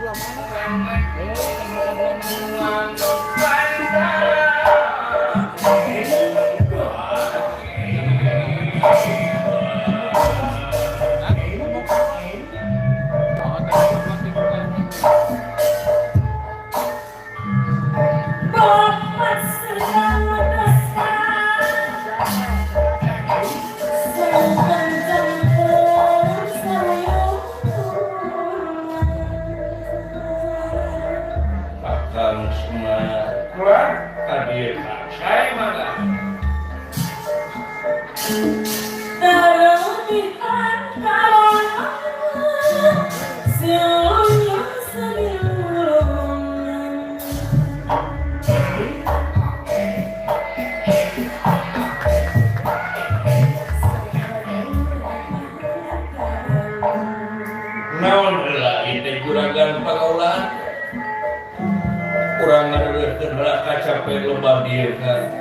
Belah mana? Eh, belah mana? Kakang Semar tadi saya mana? Naon heula ieu teh, juragan pangaulan? Urang ngareureuhkeun heula kacape lebah dieu kan.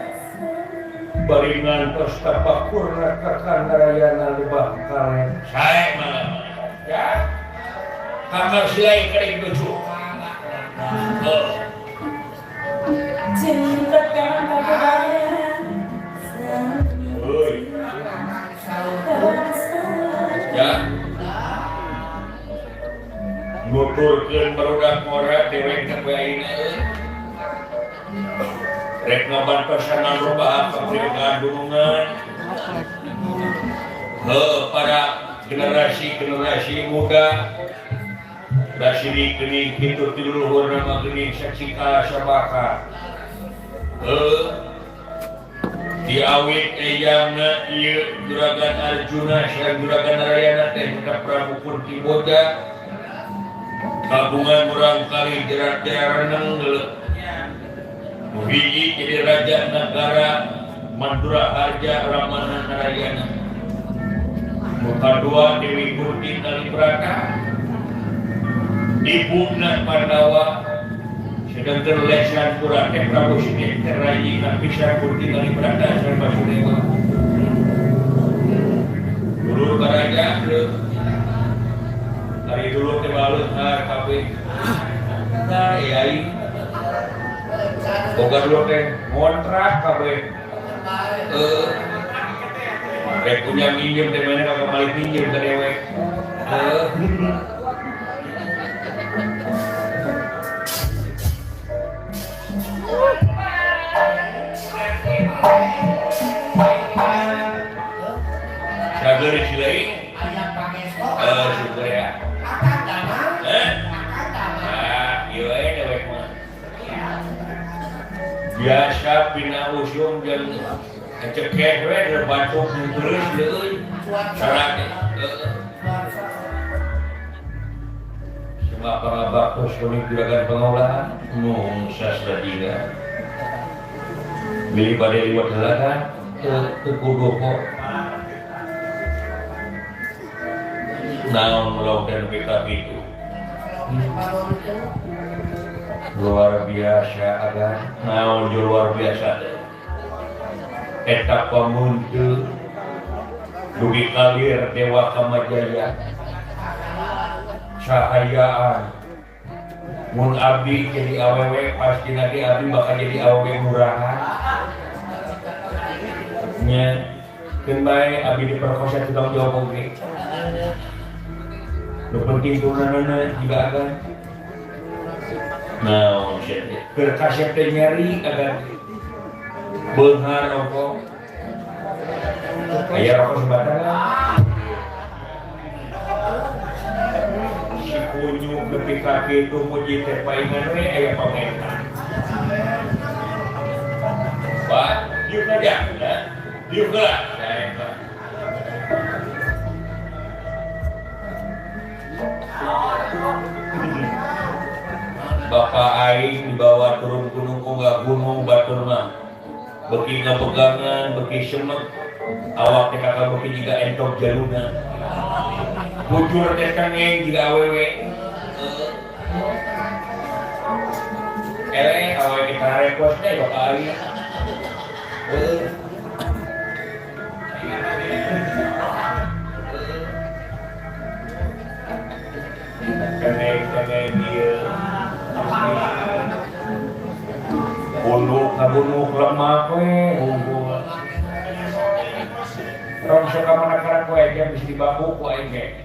Bari ngantos tapakurna Kakang Narayana lebah kalen. Sae mana? Ya. Kakang silai kerek lucu. Oh. Cinta tanpa Heuy. Ya. Nuturkeun barudak ngora dewek teh we ayeuna euy. Rek ngabantosan ngarubah kapriyogaan gunungan. Heuh, para generasi-generasi muda da sirik geuning kitu ti luhur mah geuning saksika sabaka. Heuh. Diawit eyangna ieu Juragan Arjuna sareng Juragan Narayana teh ka Prabu Kunti Boja. Kabungan murang kali jerat reneng geuleuh. Nu hiji jadi raja negara Mandura Harja Ramana Narayana. Nu kadua Dewi Kunti Kalibrata. Ibuna Pandawa, sedangkan lesan pura teh Prabu Sini Terayi napisan Kunti Kalibrata sareng Basudewa. Dulur baraja leuh. Ari dulur teh baleunghar kabeh. Nah, ieu boga dulur teh ngontrak kabeh. Eh, rek punya minjem teh mana kagak balik minjem ka dewek. Heuh. Sager silai. Eh, syukur ya. Eh? Ah, ieu we dewek mah. Biasa pina usum jeung cekeh we batuk terus leuy. Sarat heeh. Semua pangabaktos kuning juragan pangaulaan nuhun sasradina. Bilih bade liwat heula kan teu kudu kok. Naon melakukan PK itu luar biasa agan naon jeung luar biasa teh eta pamunteu dugi kalir Dewa Kamajaya cahayaan mun abdi jadi awewe pasti nanti abdi bakal jadi awewe murahan nya keun bae abdi diperkosa tukang jawab oge. Nu penting turunanana juga agan naon sia teh keur kasep teh nyeri agan beunghar rokok aya rokok sebatang si kunyuk nepi ka kitu muji teh paingan we aya pamenta. Pak, diuk aja, ya. Diuk lah. Saya, Pak. Bapak aing dibawa turun gunung unggah gunung batur mah. Beki ngapegangan, beki semek. Awak teh kakak beki jiga entok jaluna. Bujur teh kangeng jiga awewe. Eleh awewe kita repos teh bapak aing. Kengeng-kengeng ieu. Kabunuh lemak we unggul. Rong sok ka mana karang we dia bisa dibabuk ku aing ge.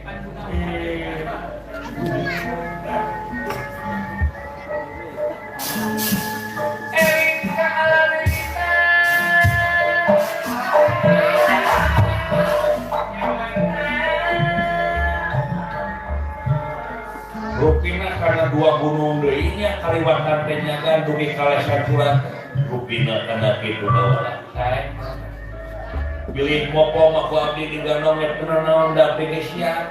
Rupina karena dua gunung deui nya kaliwatan teh nyagan dugi ka lesan rupina kana kitu dawala. Sae. Bilih mopo mah ku abdi diganong nya kunaon da abdi geus siap.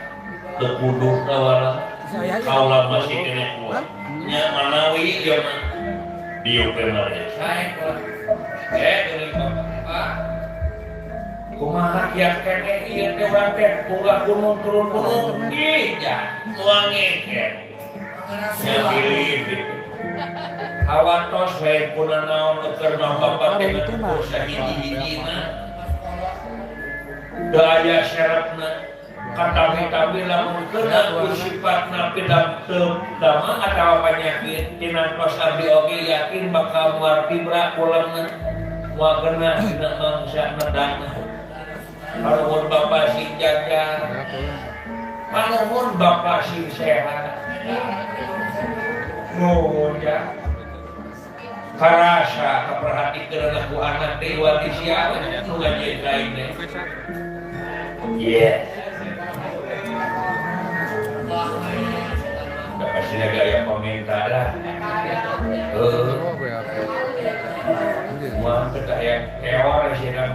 Teu kudu dawala. Kaula masih keneh kuat. Nya manawi ieu mah. Dieu teh mah sae. Geuning Bapak. Kumaha kiat keneh ieu teh urang teh munggah gunung turun gunung. Ih, ja, moal ngeket. Nya pilih gitu. Hawatos we kunanaon keur mah bapak teh ngukur sahiji-hijina. Teu aya syaratna. Katawi-tawi lamun kena ku sifatna pidam teu damang atawa panyakit tinantos abdi oge yakin bakal moal tibra ulemna. Moal kena dina mangsa nedangna. Panuhun Bapak sing jaga. Panuhun Bapak sing sehat. Nuhun ya. Karasa kaperhatikeun ku anak teh wati siapa nu ngajieun ka aing teh. Iya. Da pasti gaya pemerintah lah. Heuh. Moal teh aya keor sih mah.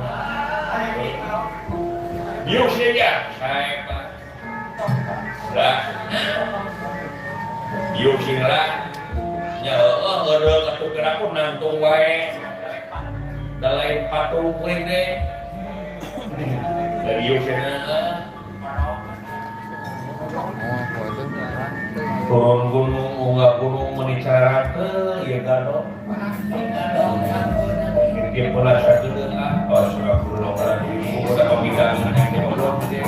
Diuk saja, saya Pak. Lah. Diuk sing lah. Nya heueuh heureuk atuh geura ku nangtung wae. Da lain patung kuring teh. Da diuk cenah. Turun gunung, unggah gunung meuni carate ieu gandong. Dia pola sakedeung ah, astagfirullahaladzim. Udah pemidangan yang diolong teh.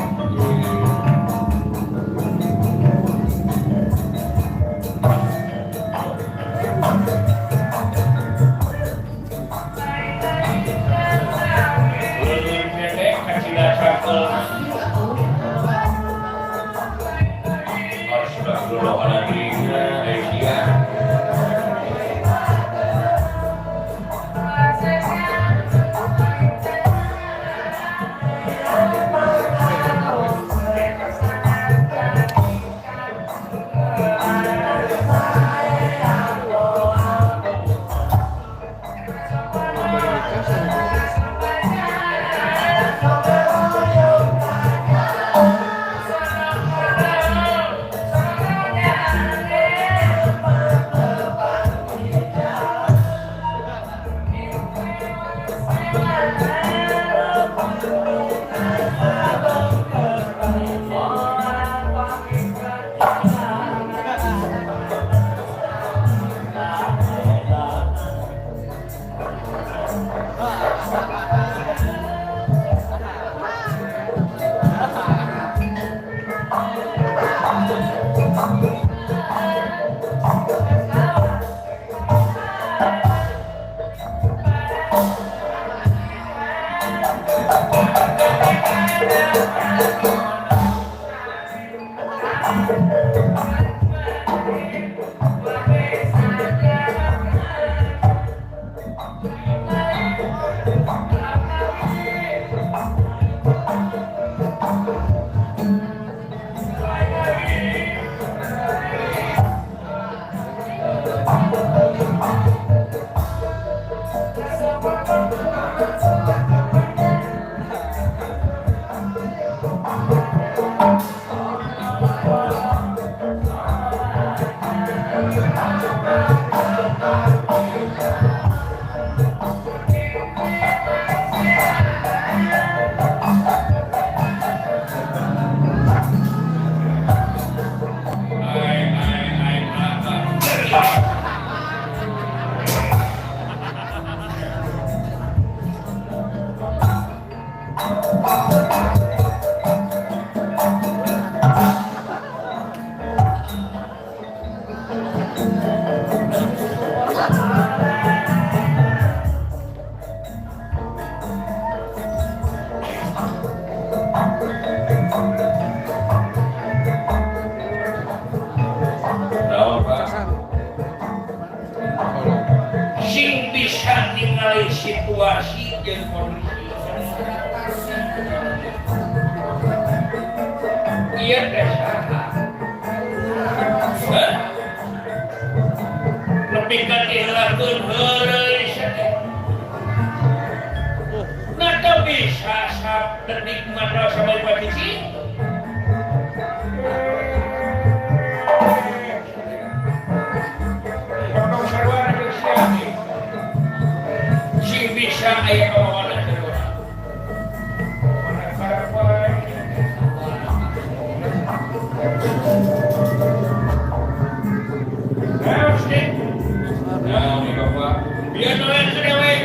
Leuleun keneh kacida sakel. Astagfirullahaladzim. Aisyah. ningali situasi jeung kondisi. Ieu teh saha? Nepi ka diheulakeun heureuy teh. Nah teu bisa sadetik mah sampai pacicing. Sing bisa aya kawawana sarua. Mana karapan. Nah, sih. Nah, ini Bapak. Biar noen sedewek.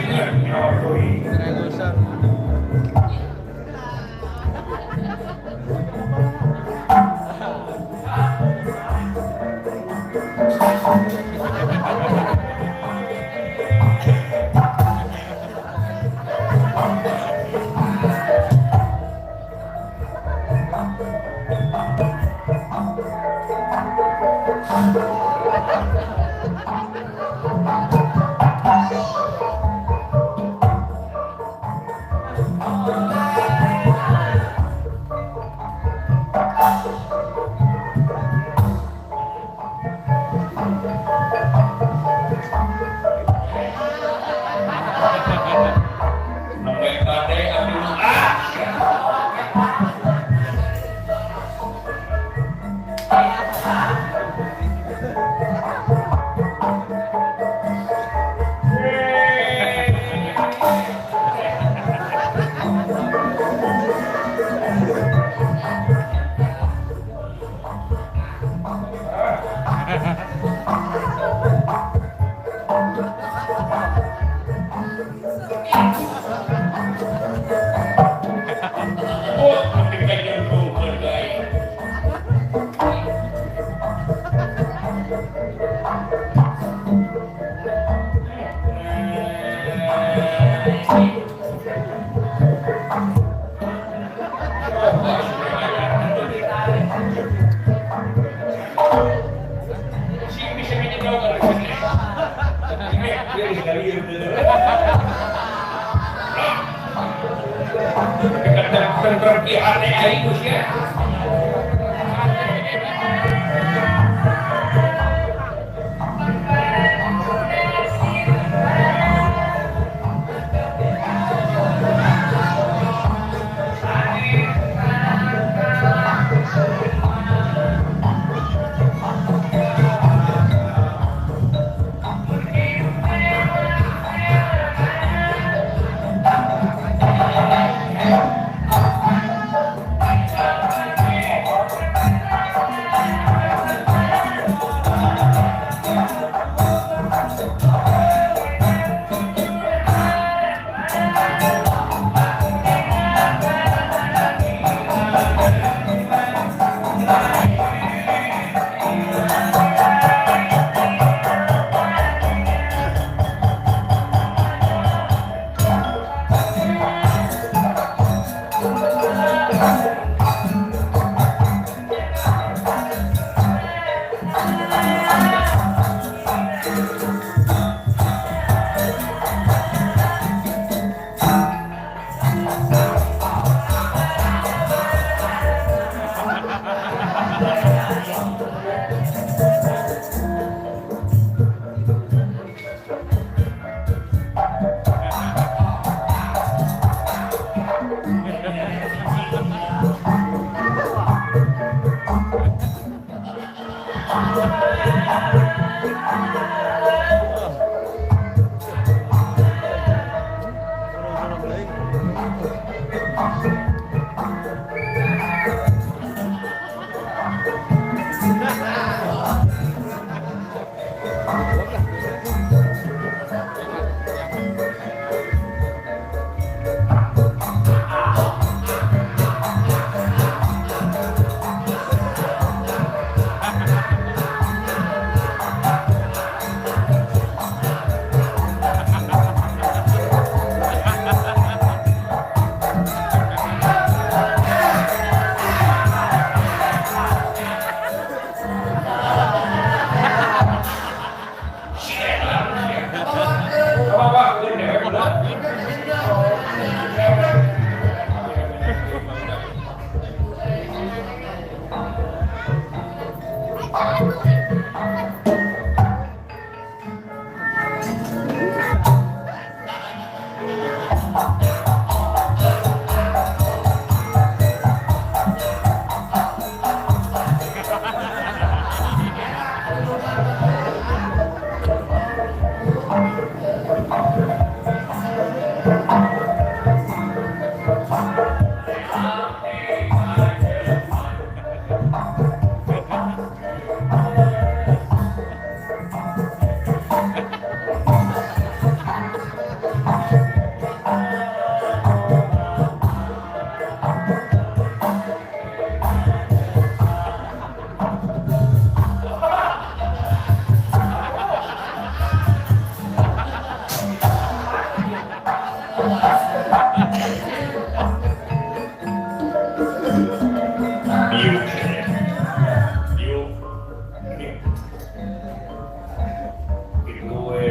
Kitu we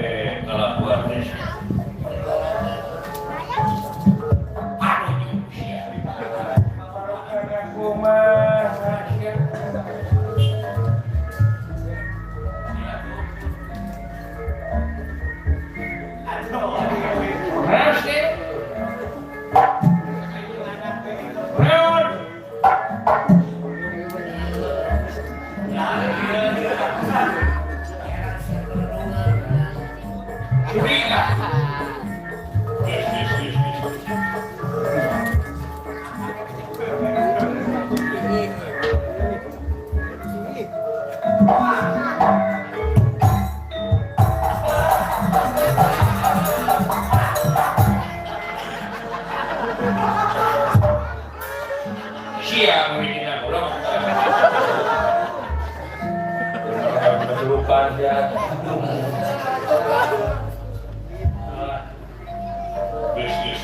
kalakuan teh. Aduh, sia. Kumaha sia? Rase. Reon. Sudi ah. Geus, geus, geus, geus. Sia mimitina goblok. Kesurupan sia. Geus, geus.